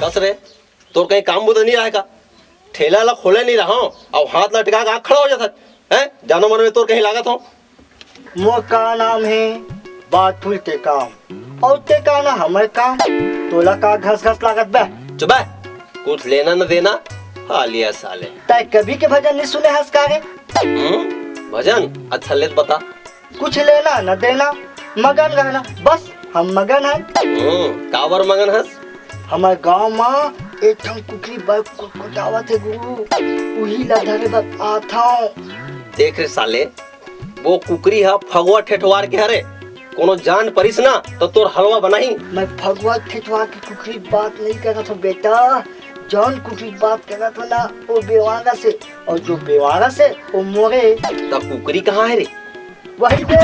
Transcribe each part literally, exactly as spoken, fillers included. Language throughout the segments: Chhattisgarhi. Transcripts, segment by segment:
बस रे, तोर कहीं काम बुता नहीं आय का? ठेला ला खोले नहीं रहा हूँ, अउ हाथ लटका के आ खड़ा हो जाता है। जानो मन में तोर कहीं लागत हो। मोर का नाम हे बाथुल टेकाम, अउ टेकाना हमर काम। तोला का घस घस लागत बे? चुप बे, कुछ लेना न देना, खा लिया साले। तै कभी के भजन नहीं सुने हस का रे? हम्म, भजन? अच्छा ले त बता। कुछ लेना न देना, मगन रहना, बस हम मगन हन। हम्म, काबर मगन हस? हमर गांव म एक ठन कुकरी बर कुटकुटावत हे गुरु, उही ला धरे बर आथंव। देख रे साले, वो कुकरी ह फगुआ ठेठवार के हरे, कोनो जान परिस ना त तोर हलवा बनाही। मैं फगुआ ठेठवार के कुकरी बात नहीं करत हूँ बेटा, जौन कुकरी बात करत हूँ ना वो बेवारस हे, अउ जो बेवारस हे वो मोरे। त कुकरी कहाँ हे रे? वही पे।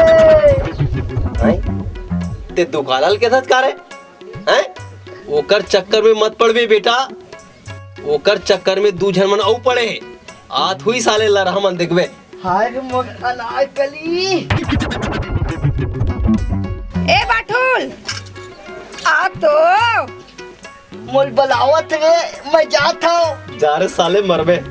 हैं? ते दुकाला ल के धस का रे? हैं? ओकर चक्कर में मत पड़बे बेटा, ओकर चक्कर में दू झन मन अउ पड़े हे। आत हुई साले लरहा मन देखबे। हाय रे मोर अनारकली। ए बाठुल, आ तो। मोल बलावत रे, मैं जात हूँ। जा रे साले मरबे।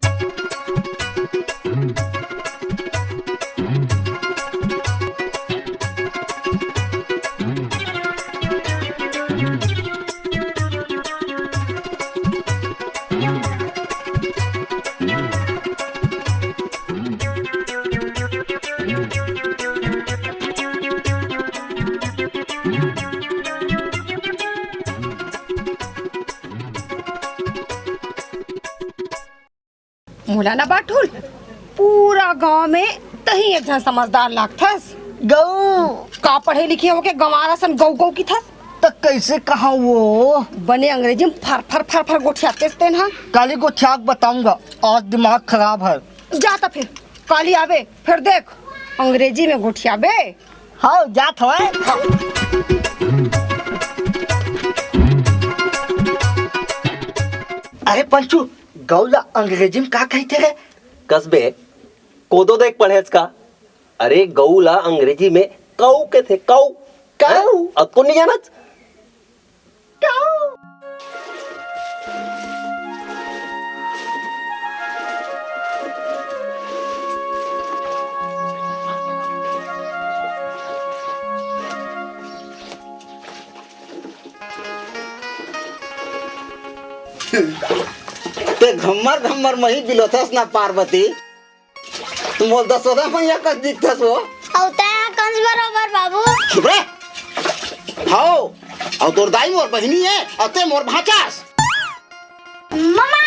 मोला ना बाठुल, पूरा गांव में तही एक झन समझदार लागथस। गऊ। का पढ़े लिखे होके गंवार असन गऊ गऊ किथस? त कैसे कहा वो? बने अंग्रेजी में फर फर फर फर गोठियातेस तेन हा। काली गोठिया के बताऊंगा, आज दिमाग खराब है। जा त फिर, काली आबे, फिर देख, अंग्रेजी में गोठियाबे। हाँ, जात हवय। अरे पंचू, गऊ ला अंग्रेजी में का कहिथे रे? कस बे, कोदो देख पढ़ेच का? अरे गऊ ला अंग्रेजी में कऊ कथे, कऊ। कऊ? अतको नहीं जानत? कऊ। ते घम्मर घम्मर मही बिलोथस ना पार्वती, मोर दसोदा मैया कस दिखथस वो। अउ तैं ह कंस बरोबर बाबू। चुप रे। हव, अउ तोर दाई मोर बहिनी हे, अउ तैं मोर भांचास। ममा।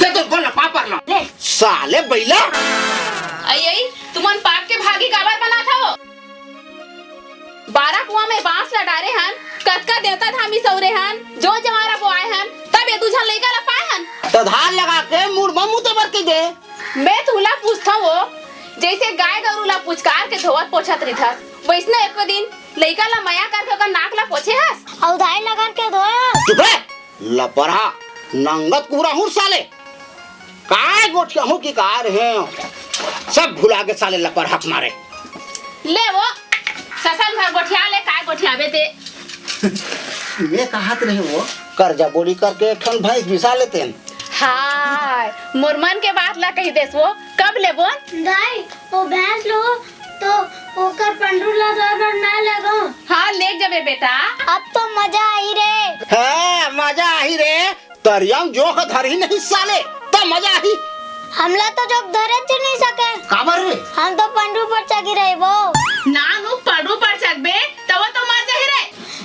ते तो बोल पापर ना। ले। साले बैला। अई, अई, तुमन पाप के भागी काबर बनात हव? बारह कुआं में बांस ला डारे हन, कतका देवता धामी सौरे हन, जो जवारा बोआए हन, तब ये दू झन लइका ला पाए हन। त धार लगा के मुड़ म मुते बर कहि दे। मैं तुला पूछथंव वो, जइसे गाय गरू ला पुचकार के धोवत पोछत रिथस, वइसने एको दिन लइका ला मया करके ओकर नाक ला पोछे हस? अउ धार लगा के धोए हस? चुप रे! लपरहा, नंगत कुबरा हूँ साले। काय गोठियाहूँ कि कार हे, सब भुला गे साले लपरहा के मारे। ले वो, ससन भर गोठिया ले, काय गोठियाबे ते। मैं कहत रहे वो, कर्जा बोली करके एक ठन भैंस बिसा लेतेन। हाय, मोर मन के बात ला कहि देस वो, कब लेबो? दाई, वो भैंस लो, तो ओकर पंडरू ला धोए बर मैं लेगो। हाँ, ले जबे बेटा। अब तो मजा आही रे। हाँ, मजा आही रे। तरिया म जोंक धरही नहीं साले, त मजा आही। हमला तो जोंक धरे च नहीं सके। काबर रे? हम तो पंडरू पर चघी रहे वो। ना नु पंडरू पर चघबे, त वो तो मर जाही रे।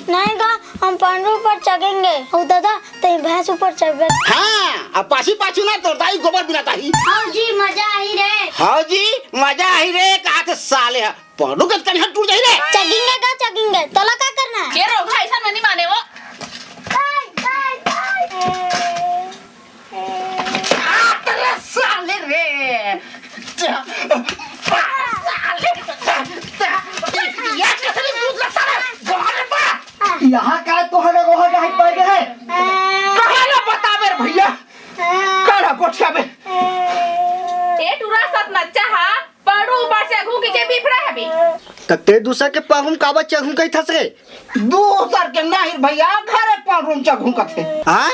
नहीं गा, हम पंडरू पर चघेंगे। ओ दादा, तैं भैंस ऊपर चढ़बे। हाँ, अब पाछी पाछू ना तोर दाई गोबर बिनात आही। हव जी, मजा आही रे। हव जी, मजा आही रे, कहाथे साले ह। पौंडू के कनिहा टूट जाही रे। चघेंगे गा, चघेंगे। तोला का करना हे? ये रोगहा अइसन में नहीं माने वो। आ, तेरे साले रे। साले। ये कैसे नहीं सूझ रहा साले? बाहर बा। यहाँ का तोहर रोगहा का हाथ पड़ गया है? कहाँ ना बताबे रे भैया? काला गोठिया में। ए टूरा सत नच्चा हा, पड़ू ऊपर से घूम के बिफड़ा है बे। त तैं दूसर के पहुम काबर चघूं कहिथस रे? दूसर के नहीं भैया, घरे पांडरू म चघू कथे। हाँ?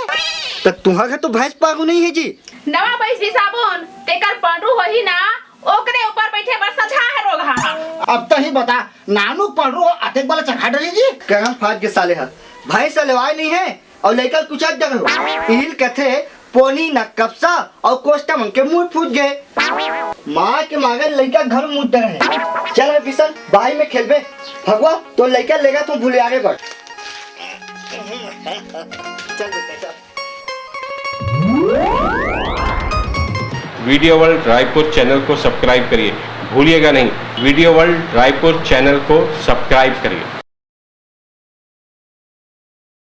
त तुंहर घर तो भैंस पांडरू नहीं हे जी। नवा भैंस बिसाबोन, तेकर पांडरू होही ना, ओकरे ऊपर बैठे बर सधा हे रोगहा। अब तही बता, नानू पांडरू हो अतेक बला चघा डरी जी। करम फाट के साले ह, भैंस लेवाय नहीं हे अउ लइका कुचात डरे हो। इहिल कथे पोनी न कपसा अउ कोष्टा मन के मुंह फूट गए। माँ के मांगे लइका घर मुंह डरे हे। चल हे बिसन, बाही में खेलबे। भगवा, तो लइका लेगा तू भूलियारे बर। चल बेटा, चल। वीडियो वर्ल्ड रायपुर चैनल को सब्सक्राइब करिए, भूलिएगा नहीं। वीडियो वर्ल्ड रायपुर चैनल को सब्सक्राइब करिए।